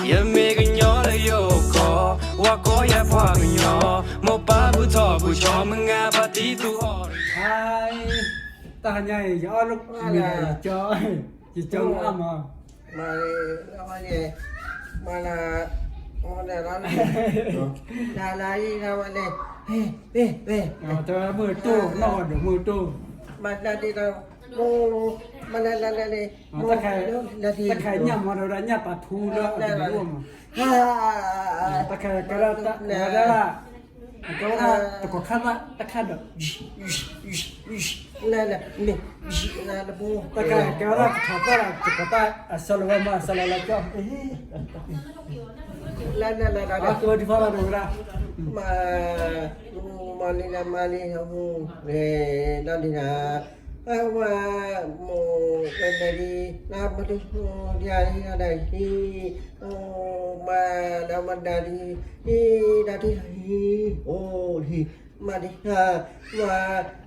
ယမ့ၢ်ကညီလၢယအိၣ်ခိး, ဝၤကိးယၤပှၤကညီ, မိၢ်ပၢ်ဘူၣ်ထီၣ်ဘူၣ်ဆီ, မုၢ်ဂၤဖါတံၢ်သူၣ်ဟီၣ်, တၢ်ဟါညါအံၤ ယအီၣ်လၢမ့ၢ်ကၠီ, ယကၠီမုၢ်အါမး, မၤလၢ, မၤလၢ, လၢလၢအံၤ လၢဝဲလဲၣ်, တဲဝဲမုၢ်တိၢ် နီၢ်ဂီၤဒိၣ်မုၢ်တိၢ်, မၤလၢဒ်ဒီး, မၤလၢလၢလၢလၢ, တၢ်ခါအံၤညၣ်မီၤ တဲဝဲဒၣ်ညၣ်ပာ်ထူလၢအကဒိၣ်မး, တၢ်ခါကဲဒၣ်, ကဲဝဲဒၣ်, ကဲဝဲဒၣ်တကိးခါသၣ်တခါဒီး တၢ်ခါကဲဝဲဒၣ်တကိးသၣ်ဒီးတကိးသၣ်အစီလီၤဝဲမး အစီလီၤလၢကၠီ, လၢလၢလၢလၢ, အကဝဲဒ်ဖီလာ်တဝဲဒၣ်, မၤ, မၤလံလၢမၤလံလၢ, လၢဒ်နၤ, အဝဲ, မိၢ်ဝဲလဲၣ်ဒ်, လၢပတုၤဒ်အံၤဒၣ်ဟံၣ်, မၤလၢမၤဒၣ်ဒ်, ဒ်ဒၣ်ထံၣ်ဟံၣ်, အိၣ်ဒ်, မၤဒ်,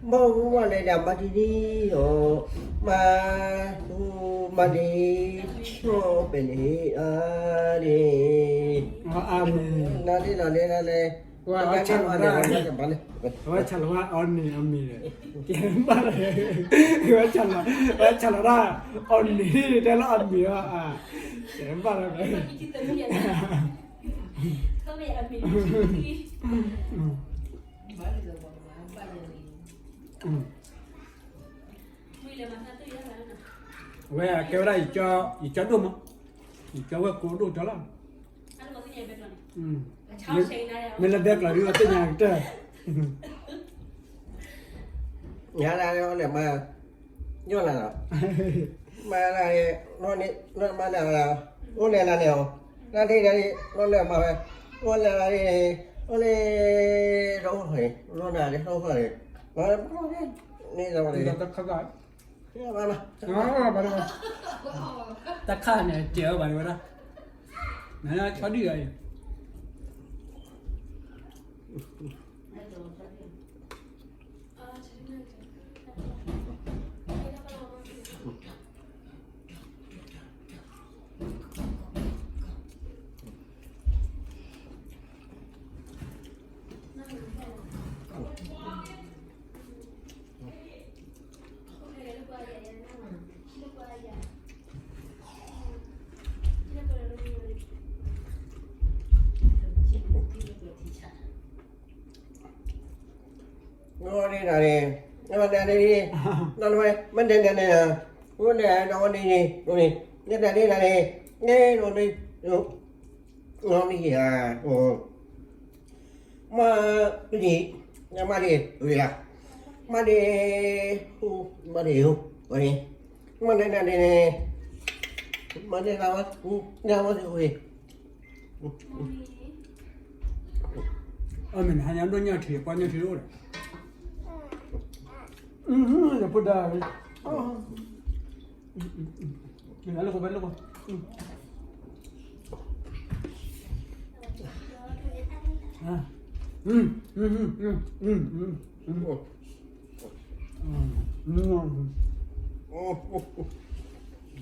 မၤ, ဘီဝဲလဲၣ်ဒၣ်မၤဒ်ဒ်အီၤ, မၤ, မၤဒ်, ဆိးပဲန့ၣ်, အါဒ်, အၤမ့ၣ်, နၤဒ်လီၤလၢလၢလဲၣ်, ဝဲအီၣ်ဆၣ်လီၤ, ဝဲဆၣ်လီၤဝဲအီၣ်န့ၣ်အမ့ၢ်, ကဲဘၣ်လီၤ, ဝဲဆၣ်လီၤ, ဝဲဆၣ်လီၤဒၣ်, အီၣ်န့ၣ်တဲလၢအမ့ၢ်အီၤ, ကဲဘၣ်လီၤ, ဝဲကဲဝဲဒၣ်, ယကၠီဒိၣ်မး, ယကၠီဝဲၢ်ကိးဒိၣ်ကၠီလီၤ, မ့ၢ်လၢဘဲကျီၤဒ်ဝဲသ့ၣ်ညါကတၢၢ်, ယၤလၢအီၤလဲၣ်မး, ညိၣ်လၢ်လီၤ, မၤလၢ်, မၤလၢ်, အိၣ်လဲၤလၢ်န့ၣ်အီၤ, လၢ်ထံၣ်လၢ်န့ၣ်, အိၣ်လဲၤမၤဝဲ, အိၣ်လဲၤလၢ်န့ၣ်, အိၣ်လဲၤ, တအိၣ်ဃီန့ၣ်, လိၣ်နၤလၢတအိၣ်ဃီန့ၣ်, န့ၣ်လီၤ, တၢ်ခါန့ၣ် ကဲဝဲဘၣ်ဝဲဒၣ်, နဆီဒံၣ်ဂၤအံၤ နဒၣ်န့ၣ်, နဒၣ်န့ၣ်, နဒၣ်န့ၣ်, နဒၣ်န့ၣ်, နဒၣ်န့ၣ်, နဒၣ်န့ၣ်, နဒၣ်န့ၣ်, နဒၣ်န့ၣ်, နဒၣ်န့ၣ်, မၤဒ်, မၤဒ်, ဝဲလၢ, မၤဒ်, မၤဒ်, ဝဲန့ၣ်, မၤဒ်နဒၣ်န့ၣ်, မၤဒ်နဝဲ, နဝဲန့ၣ်ဝဲ အမ့ၢ်နဟါညါဒိၣ်ညၣ်ထံး ကွၢ်ညၣ်ထံးအိၣ်ဒီး, ယဖိဒါ, လၢကဘဲလၢက,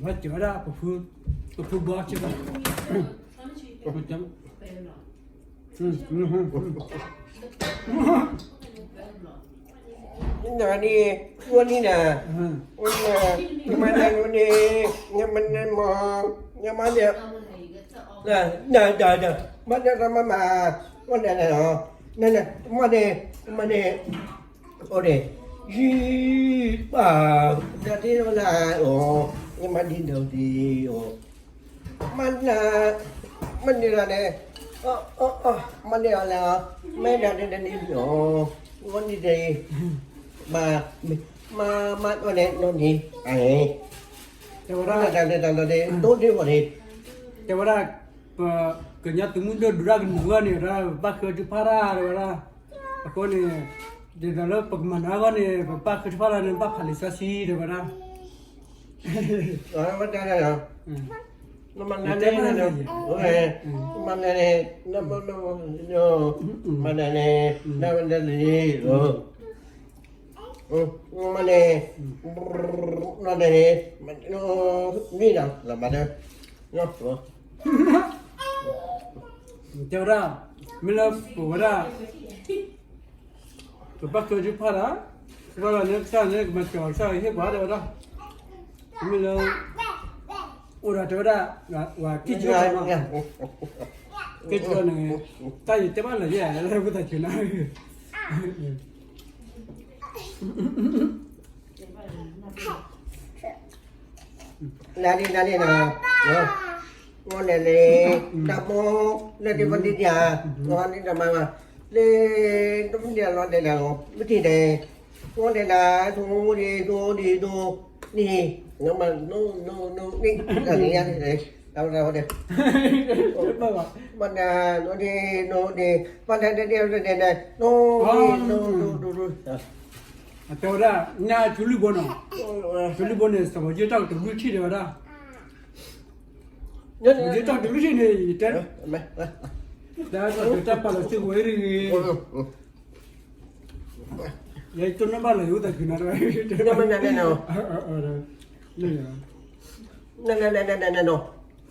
ဝဲစၢၤဝဲဒၣ်, ပဖုဘီစၢၤဘၣ်, နန့ၣ်, ဝဲန့ၣ်နၤ, ဝဲန့ၣ်, နမၤနၤန့ၣ်, နမၤနၤမၤ, နမၤနၤ, နဒၣ်ဒၣ်, မၤနၤမၤမၤ, ဝဲန့ၣ်နၤ, နန, မၤန့ၣ်, မၤန့ၣ်, အိၣ်န့ၣ်, ယံၤ, ဘၣ်, ဒၣ်ဒ်ဝဲလၢအီၤ, နမၤဒ်ဒ်အီၤ, မၤနၤ, မၤန့ၢ်လီၤန့ၣ်, မၤန့ၢ်အီၤလၢ, မ့ၢ်ဒၣ်ဒ်န့ၣ်အီၤ, ဝဲန့ၣ်တ့ၢ်, မၤ, မၤ, မၤအီၤန့ၣ်နီၢ်န့ၣ်, အန့ၣ်, တဲဝဲဒၣ်, တၢ်လၢတၢ်လီၤန့ၣ် တိၢ်ဒ့ဝဲန့ၣ်, တဲဝဲဒၣ်, ပကညီသုးမုၢ်ဒိၣ်ဒုးတၢ်ကနုာ်အဂီၢ်န့ၣ် တဲဝဲဒၣ် ပဘၣ်ဃုထုကဖၣ်တၢ် တဲဝဲဒၣ်, အဃိန့ၣ်, ဒ်သိးလၢပကမၤနၢၤအဂီၢ်န့ၣ် ပဘၣ်ဃုထုကဖၣ်တၢ်န့ၣ် ဘၣ်ဖးလံာ်စီဆှံ တဲဝဲဒၣ် ဝဲတၢ်လၢ, နမၤနၤန့ၣ်, မၤနၤန့ၣ်, နမၤနၤန့ၣ်, နမၤနၤန့ၣ်, မၤနၤန့ၣ်, မၤနၤန့ၣ်, မၤနၤန့ၣ်, မၤနၤန့ၣ်, မၤနၤန့ၣ်, မၤနၤန့ၣ်, တဲဝဲဒၣ်, မ့ၢ်လၢပဝဲဒၣ် ပဘၣ်ကၢကဖၣ်ဒီး ဘၣ်လီၤန့ၣ်ကစၢ်န့ၣ် ကမၤစၢၤအီၤကစၢ်ဟ့ၣ်ပှၤတဲဝဲဒၣ်, မ့ၢ်လၢ အိၣ်ဒီးတဲဝဲဒၣ် ဝၤက့ၢ်ကၠီလီၤ, က့ၢ်ကၠီန့ၣ် တၢ်ယတဲဘၣ်လၢယဲၢ်လၢပသးဆူၣ်နၤ နၤန့ၣ် နၤန့ၣ်နီၤ, အီၣ်လဲၣ်န့ၣ် တၢ်မီ လၢဒ်ပဒ်န့ၣ်ဧါ, အီၣ်န့ၣ်တမၤဘၣ်, လၢ တမ့ၢ်လီၤဒဲးဒၣ်လီၤ မ့ၢ်ထံၣ်န့ၣ်, အီၣ်ဒဲးဒၣ် ဒိၣ်ဒံးဒိၣ်ဒံးဒိၣ်, န့ၣ် နမၤ နိ နိ နိ န့ၣ် တၢ်န့ၣ်ယါန့ၣ် တၢ်ဝဲဒၣ်ဝဲဒၣ် ဘၣ်ဒၣ် နိ ဒ့ နိ ဒ့ ဘၣ်ဒၣ်ဒဲးဒဲးဒဲးဒဲး နိ ဒ့ နိ ဒိၣ် ဒိၣ် ဒိၣ် အတဲဝဲဒၣ် နၤကၠူလွံၢ်ဘိနီၤ, ကၠူလွံၢ်ဘိန့ၣ် စီၤဘီယ့ၣ်တီၢ်ကတၢၢ်လွံၢ်ထံၣ်တဲဝဲဒၣ်, စီၤဘီယ့ၣ်တီၢ်ကတၢၢ်လွံၢ်ထံၣ်န့ၣ် ယတဲ, တၢ်ပာ်လီၤစုကဝဲၤတဂ့ၤ, ယတိၢ်နီၣ်ဘၣ်လီၤယအိၣ်သး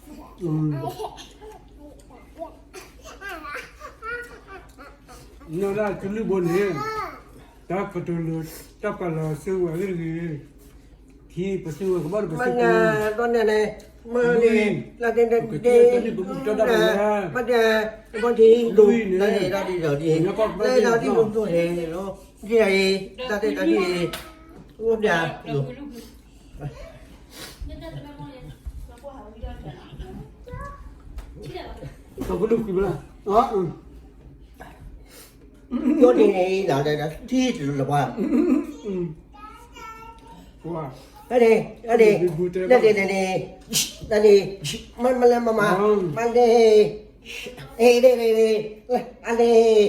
ခုနီၤတဝဲ, နဒၣ်ကၠူလွံၢ်ဘိန့ၣ် တၢ်ကတိၤလၢ တၢ်ပာ်လီၤစုကဝဲၤအဂ့ၢ်တဂ့ၤ, ခံ ပစုကဝဲၤကဘၣ်ဒီးပစုကဝဲၤ, လွံၢ် ပကတၢၢ်တၢ်န့ၣ်ပဘူၣ်တီၢ်တၢ်ပဝဲ, လွံၢ်န့ၣ် ပကဘၣ်ဒ်သိးဒ်သိးဒ်, လၢဒ်သိးဒ်သိးဒ်, ဒ်အံၤ တၢ်တၢ်ဒ်အံၤ, အိၣ်ဘျါ ကဒုက္ခဘၣ်, ဒိၣ်န့ၣ်လီၤ ထံတလၢပှၤ, အန့ၣ် အန့ၣ် တၢ်န့ၣ် တၢ်န့ၣ် မ့ၢ်လၢမမၤ မၤန့ၣ် အ့ၣ် န့ၣ် န့ၣ် န့ၣ် အန့ၣ်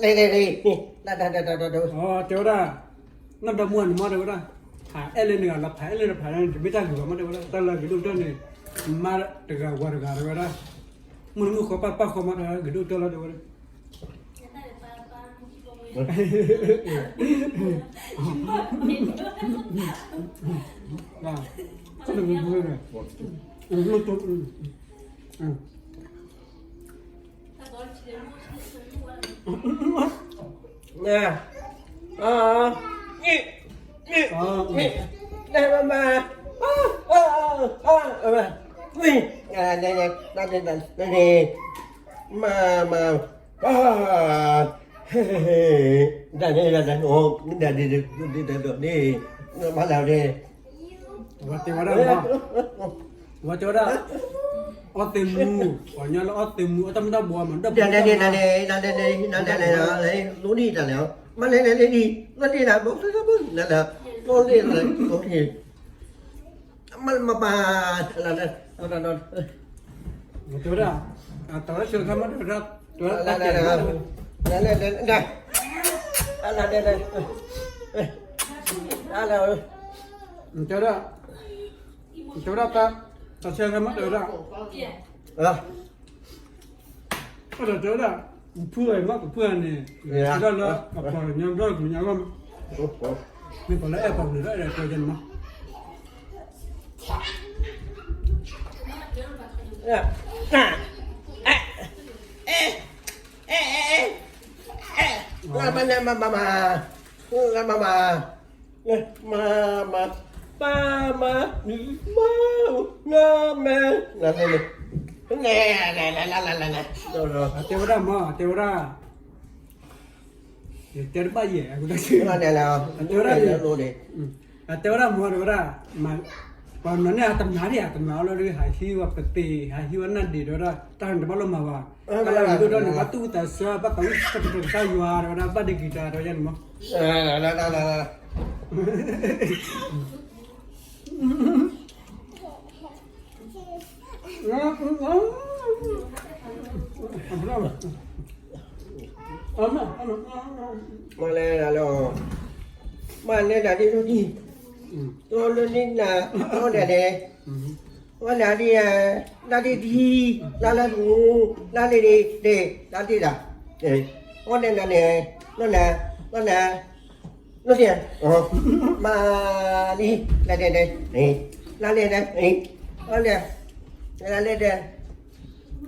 န့ၣ် န့ၣ် န့ၣ် တၢ် တၢ် တၢ် တၢ် တဲဝဲဒၣ် နီၢ်ဒီမါန့ၣ်မ့ၢ်တဲဝဲဒၣ် ဖးအဲၣ်လၢနဂၤလီၤ ဖးအဲၣ်လၢနဖးန့ၣ် တမ့ၢ်တၢ်ဂ့ၤဘၣ်မ့ၢ်တဲဝဲဒၣ် တၢ်လၢအဂ့ၤဒိၣ်ကတၢၢ်န့ၣ် မါတဂၤဝၤတဂၤတဲဝဲဒၣ် မုၢ်နမုၢ်ဃီပၢ်ပၢ်ဃီမ့ၢ်တဲဝဲဒၣ် ဂ့ၤဒိၣ်ကတၢၢ်လီၤတဲဝဲဒၣ် မၤ မၤ တၢ်န့ၣ် တၢ်န့ၣ် တၢ်န့ၣ် မၤလၢ်န့ၣ် ဝဲတဲဝဲဒၣ် ဝဲတဲဝဲဒၣ် အီၣ်သ့ၣ်မူ ပှၤညီလၢအီၣ်သ့ၣ်မူ အတၢ်မူတၢ်ဘှီးမး ဒၣ်ပူၤ နၤန့ၣ် နၤန့ၣ် နၤန့ၣ် နၤန့ၣ် နၤန့ၣ် နၤန့ၣ် နၤန့ၣ် နၤန့ၣ် နၤန့ၣ် နၤန့ၣ် မ့ၢ်မပၢ် တဲဝဲဒၣ် တၢ်ဆၢခါမ့ၢ်တဲဝဲဒၣ် တဲဝဲဒၣ် တဲဝဲဒၣ် တဲဝဲဒၣ် တၢ်ဆၢခါမ့ၢ်တဲဝဲဒၣ် အဲၣ်ဒိးတဲဝဲဒၣ် ကဖုအံၤမ့ၢ်ကဖုအံၤန့ၣ် ထံၣ်ဒၣ်လၢအပှၤကညီဘျီကညီအဂီၢ်မး မ့ၢ်ပှၤလၢအဲၣ်ပှၤကလုာ်ဒီးအဲၣ်ဒိးတဲယဲန့ၣ်မး မၤ မၤ မၤ မၤ မၤ မၤ မၤ ပၢ်မၤ မၤ ငါမဲ နၤန့ၣ် တဲဝဲဒၣ်မၤ တဲဝဲဒၣ် တဲတဘၣ်ယဲၢ် တဲဝဲဒၣ် တဲဝဲဒၣ်မၤ တဲဝဲဒၣ် ပှၤမၤန့ၢ်အတမၤဒံး အတမၤအီၤလီၤ ဟးဟံးဝဲပသ့ၣ် ဟးဟံးဝဲနၢ်ဒ့း တဲဝဲဒၣ် တၢ်တဘၣ်လီၤမၤဘၣ် တၢ်လၢအဂ့ၤဒိၣ်န့ၣ် ဘၣ်သူၣ်ဝံၣ်သးဆၢ ဘၣ်သးဝံၣ်ကတၢၢ်ကစၢ်ယွၤ တဲဝဲဒၣ် ဘၣ်ဒ့ဂံၤတၢ် တဲဝဲဒၣ်န့ၣ်မး မၤလဲၣ်ဒၣ်လီၤ မၤလဲၣ်ဒၣ်ဒ်သိးဒ် တိၢ်လၢန့ၣ်နၤ တိၢ်ဒၣ်လဲၣ် ဝဲနၤဒ် လါဒ်ဒ် လါလၢမူ လါလၢဒ် ဒ် လါဒ်ဒၣ် အီၣ်နဲၣ်နၤန့ၣ် လၢနၤ လၢနၤ လၢနၤ မၤလံ လါဒ်ဒ် လါလၢဒ် လါလၢဒ်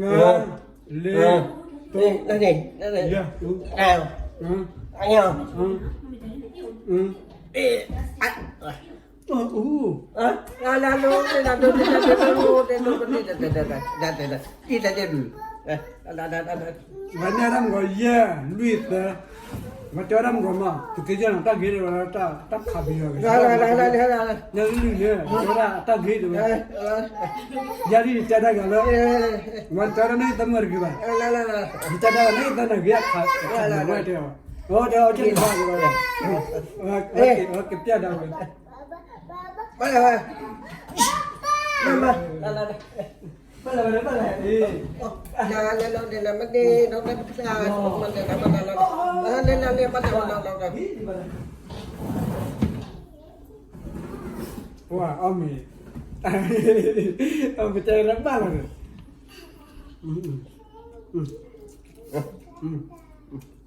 ငါ, လ့, တိ, ယၤ, အ, အ, အ, အ, ဝဲန့ၣ်အရၣ်မ့ၢ်ဂီၤယဲၢ် လွံၢ်သၢ, ဝဲန့ၣ်အရၣ်မ့ၢ်ဂီၤယဲၢ် လွံၢ်သၢ, ဝဲတဲဝဲဒၣ်မ့ၢ်ဂီၤမး သုးက့ယဲၢ်န့ၣ် တၢ်ဂ့ၤတဲဝဲဒၣ် တၢ်ဖးဘံယီၤဂ့ၤ, ညၣ်လွံၢ်န့ၣ် တဲဝဲဒၣ်တၢ်ဂ့ၤတဲဝဲ, ယၤဒ်န့ၣ်တဲဒၣ်ဂၤလၢ, ဝဲတဲဝဲဒၣ်န့ၣ်သးမုၢ်တဂ့ၤဘၣ်, ယတဲဒၣ်န့ၣ်သးနဂ့ၤအခါ, ဝဲတဲ, အတဲ, ကဲဘၣ်, ကပျၢ်ဒၣ်ဝဲ, ပှၤအီၣ်မ့ၤ, အီၣ်မ့ၤတဲလၢဘၣ်လီၤ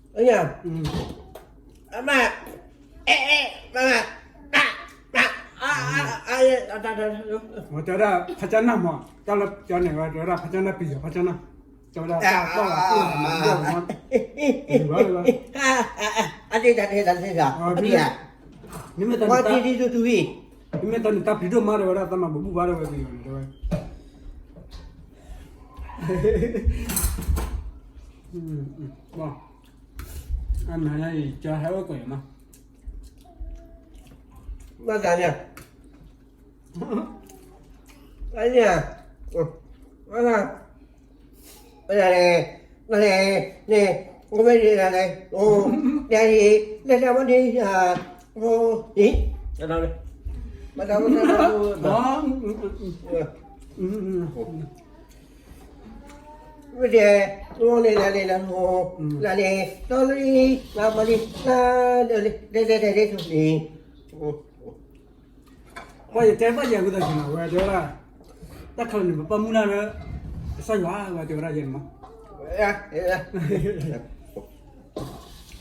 န့ၣ်, အမ, အဲ, အဲ, မမ, တဲဝဲဒၣ် ဖါကၠီနၢ်မး, တၢ်လၢကၠီန့ၣ်ဝဲ တဲဝဲဒၣ် ဖါကၠီနၢ်ပံၤယီၤ ဖါကၠီနၢ်, တဲဝဲဒၣ် တၢ်ကီၢ်ဘၣ် တၢ်ဘၣ်, အဒ့ၣ်တၢ်တဟ့ၣ်တၢ်တဟ့ၣ်တၢ်, မ့မ့ၢ်တၢ်န့ၣ် မ့မ့ၢ်တၢ်န့ၣ်တၢ်ပျံၤဒိၣ်မး တဲဝဲဒၣ် သးမၤဘိးဘုၣ်ဘါ တဲဝဲပယီၤန့ၣ် တဲဝဲ အနၤအံၤ ကၠီဟဲအိၣ်ကွဲးမး, ဘၣ်သးန့ၣ်, ဘၣ်သး, ဘၣ်သး, ဘၣ်သးန့ၣ်, န့ၣ်, န့ၣ်, ကမ့ၢ်န့ၣ်, အိ, န့ၣ်, န့ၣ်, န့ၣ်, အိ, န့ၣ်, ဘၣ်သး, ဘၣ်သး, မ့ၢ်တဲ, အိန့ၣ် လၢန့ၣ် လၢန့ၣ်, လၢန့ၣ်, လၢလၢလံ, လၢမၤလံ, လၢ, လၢ, လၢ, လၢ, လၢ, လၢ, လၢ, ပှၤယတဲဘၣ်ယဲၢ်ဝံသးစူၤနီၤ ဝဲတဲဝဲဒၣ်, တၢ်ခဲလၢာ်န့ၣ် ပပာ်မူနၢ်လၢ ကစၢ်ယွၤဝဲတဲဝဲဒၣ်ယဲၢ်န့ၣ်မး,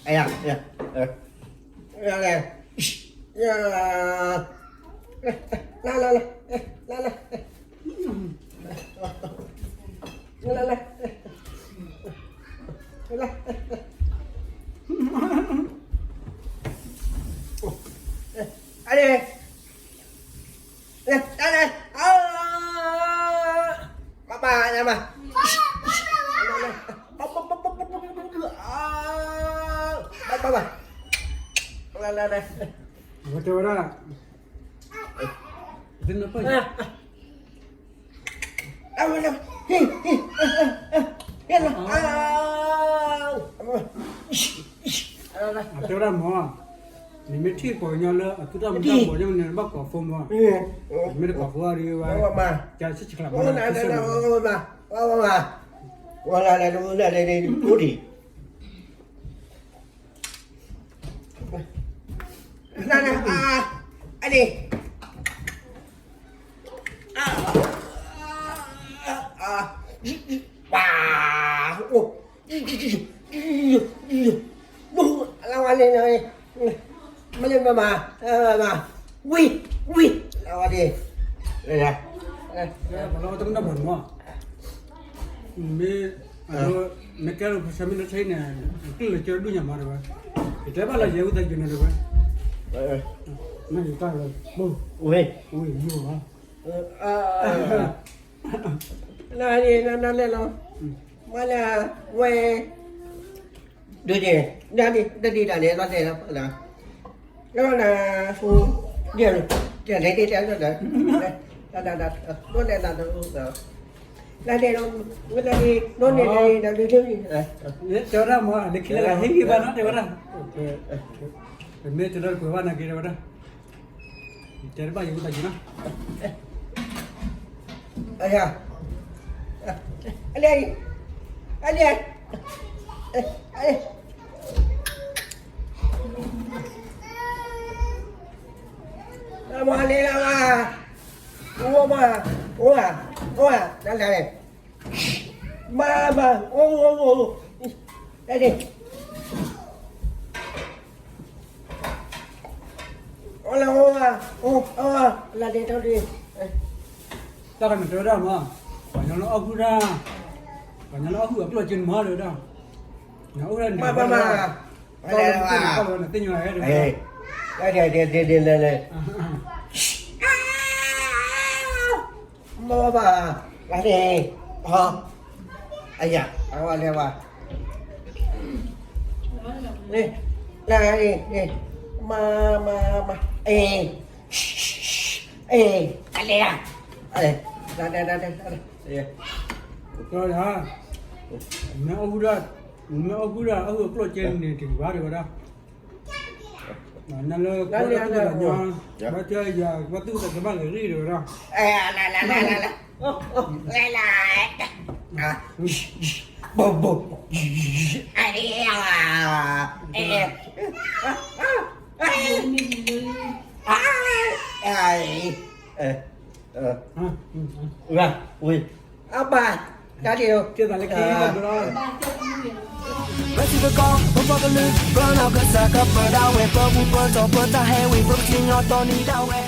လၢ, လၢ, လၢ, လၢ, လၢ, လၢ, လၢ, အါန့ၣ်, လၢ, လၢ, လၢ, အါ, ဘၣ်ဘၣ်, လၢ, လၢ, ဘၣ်ဘၣ်, လၢ, လၢ, လၢ, ဝဲတဲဝဲဒၣ်, သ့ၣ်နပၢၢ်, အဝဲလၢ, ဟ့ၣ်, ဟ့ၣ်, ဟ့ၣ်လီၤ, အဝဲ, တဲဝဲဒၣ်မ့ၢ်, နမ့ၢ်ထံၣ်ပှၤကညီလၢအသူၣ်တၢ်မူတၢ်ဘှီးန့ၣ် နဘၣ်ကိး phone မ့ၢ်, မ့ၢ်တကိး phone အီၤဒီးဝဲ, ကဆံၣ်ချးမ့ၢ်, ဝဲလၢ, ဝဲလၢ, ဝဲလၢ, အိၣ်ဒံး နၤနၤ, အါ, အါန့ၣ်, အါ, အါ, ပှၤ, အိၣ်, လၢဝဲန့ၣ်, မ့ၢ်လၢမၤမၤ, မၤမၤ, ဝံ, ဝံ, လၢဝဲန့ၣ်, လၢ, ပှၤလၢတမ့ၢ်တၢ်ဘၣ်မး, မ့ၢ်, မ့ၢ်ကဲလီၤ ပဆၢမ့ၢ်တဆၢအံၤန့ၣ် ကျၢၢ်လၢကၢၢ်ဒူၣ်ညါမးတဲဝဲ, ယတဲဘၣ်လၢယဲဝံသးစူၤန့ၣ်တဲဝဲ, နၢ်ယတၢ်လၢ, ဝ့ၢ်, ဝ့ၢ်, နၤန့ၣ်နၤလဲၣ်လီၤ, မ့ၢ်လၢ, ဝဲ, ဒ်န့ၣ်, နၤန့ၣ် တဒ်တၢ်န့ၣ် လီၤတဲာ်လီၤ, လီၤနၤ, ဒ်န့ၣ်, ဒ်န့ၣ်, ဒ်န့ၣ်, ဒ်န့ၣ်, ဒ်န့ၣ်, ဒ်န့ၣ်, ဒ်န့ၣ်, တဲဝဲဒၣ်မ့ၢ် နခံလၢဟ့ၣ်ဂံၢ်ဘၣ်နီၤ တဲဝဲဒၣ်, ပမ့ၢ်တဲလၢပှဲၤဘၣ်နာ်က့ၤတဲဝဲဒၣ်, တဲတဘၣ်ယိၤသးယံၤနီၤ, အယၤ, အလံ, အလံ, အလံ, အ မၤလဲၤလၢၤဘၣ်, အိၣ်မး, အိၣ်ဧါ, အိၣ်ဧါ, တၢ်လဲၤန့ၣ်, မၤမၤ, အိၣ်အိၣ်အိၣ်, တၢ်န့ၣ်, အိၣ်လၢအိၣ်ဧါ, အိၣ်, အိၣ်, လၢန့ၣ်ထီၣ်ဒံး, တၢ်ကနၣ်တဲဝဲဒၣ်မး, ပှၤညီလၢအီၣ်ဟုၣ်တၢ်, ပှၤညီလၢအီၣ်ဟုၣ်အကျိၣ်အစ့န့ၣ်မးတဲဝဲဒၣ်, နအိၣ်ဒၣ်န့ၣ်, မၤမၤမၤ, တၢ်လၢနသ့ၣ်ညါဝဲဒၣ်, လဲၤလဲၤလဲၤလဲၤလဲၤ, မၤဘၣ်, လၢန့ၣ်, အယၤ, အဝဲလဲၤဘၣ်, လၢန့ၣ်, မၤမၤမၤ, အ့ အ့ တၢ်လဲၤဧါ, တၢ်လဲၤ, တၢ်လဲၤ, တၢ်လဲၤ, တၢ်လဲၤ, မ့ၢ်အီၣ်ဟုၣ်ဒၣ်, မ့ၢ်အီၣ်ဟုၣ်ဒၣ် အဟုၣ်အကျိၣ်စ့န့ၣ်တဂ့ၤဘၣ်တဲဝဲဒၣ်, နလၢ, ဘၣ်တဲယၤ ဘၣ်သူၣ်သးကဘၣ်ဂ့ၤဂ့ၤတဲဝဲဒၣ်, လၢ, ဘိဘိ, အ့, အ့, အ့, အ့, ဝဲ, ဝဲ, အဘၣ်, တၢ်ဒ်, ကဲသးလၢက့ၤလီၤ, ပစံးပကီၢ် ပပှၤကလုာ် ပနီၢ်ကစၢ်ကပၢဒၣ်ဝဲ ပဘူၣ်ပတီၢ်ပတၢ်ဟဲဝံၤ ပကစံၣ်ညီၣ်တီနံၤဒၣ်ဝဲ